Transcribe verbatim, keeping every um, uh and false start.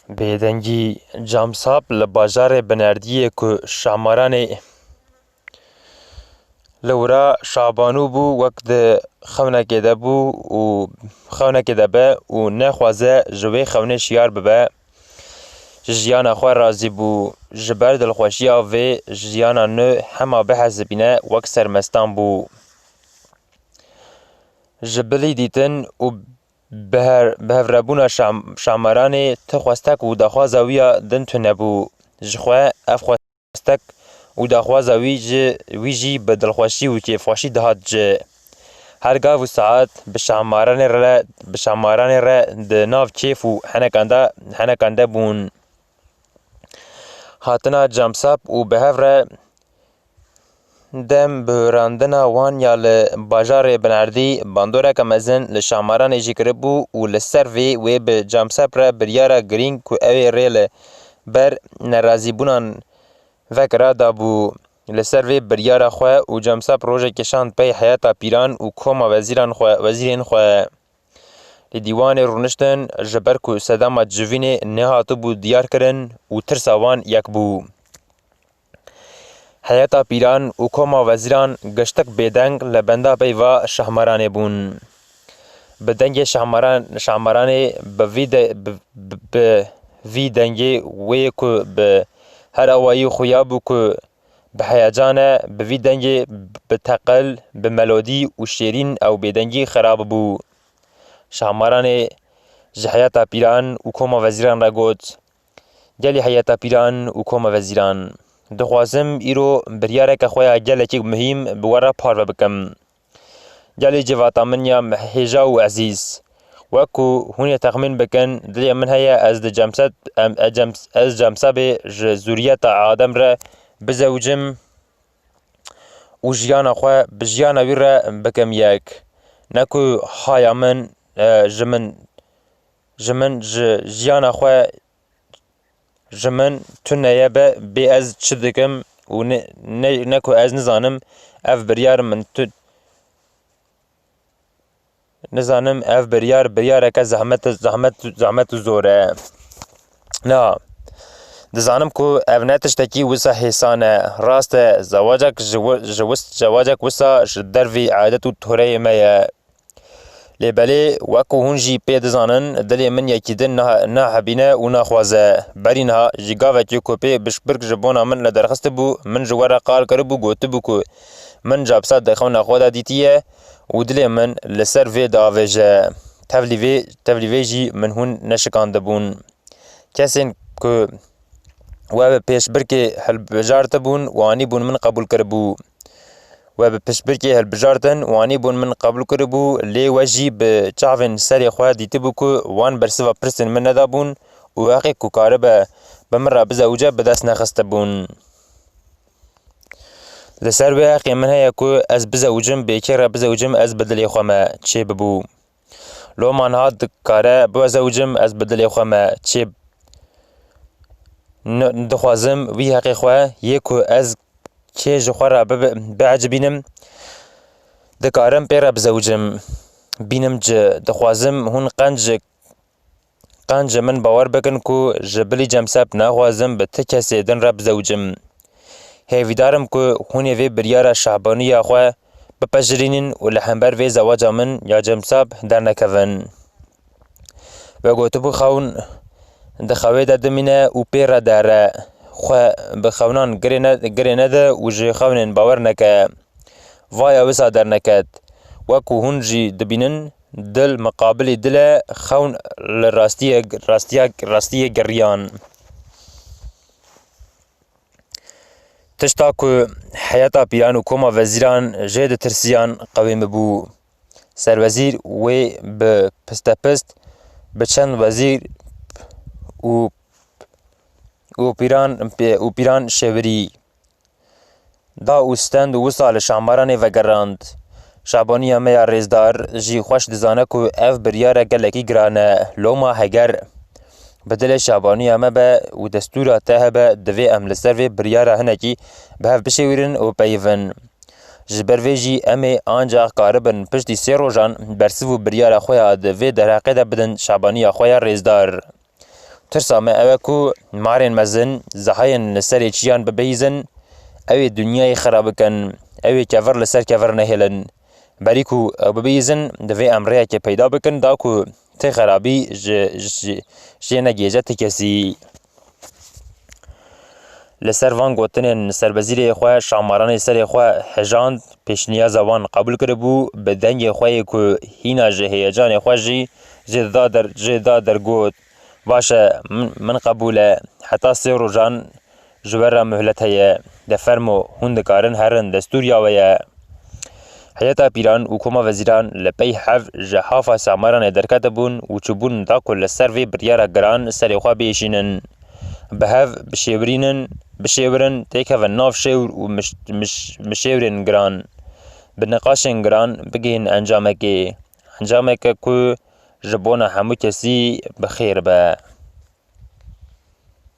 Bêdengî. Camsap li bajarê Binerdiyê ku Şahmaranê li wira Şabanû bû, wek di xewnekê de bû û xewnekê de be û nexwaze ji wê xewnê şiyar bibe, ji jiyana xwe razî bû. Ji ber dilxweşiya vê jiyana nû hema bihesibîne wek sermestan bû. Ji bilî dîtin û biher-, bihevrebûna Şam-, Şamaranê ti xwestek û daxwaza wî ya din tune bû. Ji xwe ev xwestek û daxwaza wî ji wî jî bi dilxweşî û kêfxweşî dihat ci. Her gav û saet bi Şamaranê re, bi Şamaranê re di nav kêf û henekan de, henekan de bûn. Hatina Camsap û bi hev re dem bihurandina wan ya li bajarê Binerdî bandoreke mezin li Şamaranê jî kiribû û li ser vê wê bi Camsap re biryara girîng ku ew ê rê li ber nerazîbûnan vekira dabû. Li ser vê biryara xwe û Camsap rojekê şand pey heyeta pîran û koma wezîran xwe, wezîrên xwe. Li dîwanê rûniştin, ji ber ku sedema civînê nehatibû diyar kirin û tirsa wan yek bû. Heyeta pîran û koma wezîran giştik bêdeng li benda peyva Şahmaranê bûn. Bi dengê Şahmaran-, Şahmaranê bi vî de-, bi, bi, bi vî dengê wê ku bi her awayî xuya bû ku bi heyecan e, bi vî dengê bi teqil, bi melodî û şêrîn ew bêdengî xirab bû. Şahmaranê ji heyeta pîran û koma wezîran re got, Gelî heyeta pîran û koma wezîran, dixwazim îro biryareke xwe ya gelekî muhîm bi we re parve bikim. Gelî civata min ya hêja û ezîz, wek ku hûn ê texmîn bikin, dilê min heye ez di Cemsed, em, e, Cems-, ez Cemsebê ji zûriyeta Adem re bizewicim û jiyana xwe bi jiyana wî re bikim yek. Ne ku haya min, e, ji min, ji min, ji jiyana xwe ji min tune ye be, bê ez çi dikim û ne, ne, ne ku ez nizanim ev biryar min tu-, nizanim ev biryar, biryareke zehmet, zehmet, zehmet û zor e. Na, dizanim ku ev ne tiştekî wisa hêsan e. Rast e, zewacek ji wi-, ji wis-, zewacek wisa ji dervî adet û toreyê me ye. Lê belê, wek ku hûn jî pê dizanin, dilê min yekî din na-, nahebîne û naxwaze. Berî niha, ji gavekê ku pê piştbirk ji bona min li derxistibû, min ji we re qal kiribû, gotibû ku min Camsap di xewna xwe de dîtiye û dilê min li ser vê diavêje. Tevlî vê, tevlî vê jî min hûn neşikandibûn. Kesên ku we bi pêşbirkê hilbijartibûn û anîbûn min qebûl kiribû. We bi piştbirkê hilbijartin û anîbûn min qebûl kiribû, lê we jî bi çavên serê xwe dîtibû ku wan bersiva pirsên min nedabûn û heqê ku karibe bi min re bizewice bi dest nexistibûn. Li ser wê heqê min heye ku ez bizewicim, bê kê re bizewicim ez bi dilê xwe me çê bibû. Loma niha dikare bizewicim ez bi dilê xwe me çê n-, dixwazim wî heqê xwe yê ku ez kê ji xwe re bibe-, biecibînim, dikarim pê re bizewicim. Bînim ci, dixwazim hûn qenc ji, qenc ji min bawer bikin ku ji bilî Cemsep naxwazim bi ti kesê din re bizewicim. Hêvîdar im ku hûn ê vê biryara şahbanî ya xwe bipejirînin û li hember vê zewaca min ya Cemsap dernekevin. We gotibû xewn di xewê de dimîne û pê re dere. Xwe bi xewnan girê ne-, girê nede û ji xewnên bawer neke. Vaya wisa derneket. Wek ku hûn jî dibînin, dil miqabilî dil e, xewn li rastiyê, rastiya, rastiyê geriyan. Tişta ku heyeta pîran û koma wezîran jê ditirsiyan qewimibû. Serwezîr wê bi pistepist bi çend wezîr û, û pîran, û pîran şêwirî da û stend û wisa li Şahmaranê vegerand. Şabaniya me ya rêzdar jî xweş dizane ku ev biryare gelekî giran e. Loma heger bi dilê Şabaniya me be û destûra te hebe, divê em li ser vê biryara hinekî bi hev bişêwîrin û peyivin. Ji ber vê jî em ê ancax karibin piştî sê rojan bersiv û biryara xwe ya di vê derheqê de bidin Şabaniya xwe ya rêzdar. Tirsa me ew e ku marên mezin zehayên li serê çiyan bibihîzin, ew ê dinyayê xera bikin, ew ê kevir li ser kevir nehêlin. Berî ku ew bibihîzin, divê em rêyekê peyda bikin da ku ti xerabî ji, ji, jê negihêje ti kesî. Li ser van gotinên serbezîrê xwe, Şamaranê serê xwe hejand, pêşniyaza wan qebûl kiribû, bi dengê xwe yê ku hîna ji heyecanê xwe jî jê dida der, jê dida dergot, "Baş e, min, min qebûl e, heta sê rojan ji we re muhlet heye, de fermo, hûn dikarin herin, destûr ya we ye." Heyeta pîran û koma vezîran li pey hev ji hafa Şamaranê derketibûn û çûbûn da ku li ser vê biryara giran serê xwe biêşînin. Bi hev bişêwirînin, bişêwirin, têkevin nav şêwr û miş-, miş-, mişêwrên giran, bi niqaşên giran bigihîn encamekê. Encameke ku ji bona hemû kesî bi xêr be.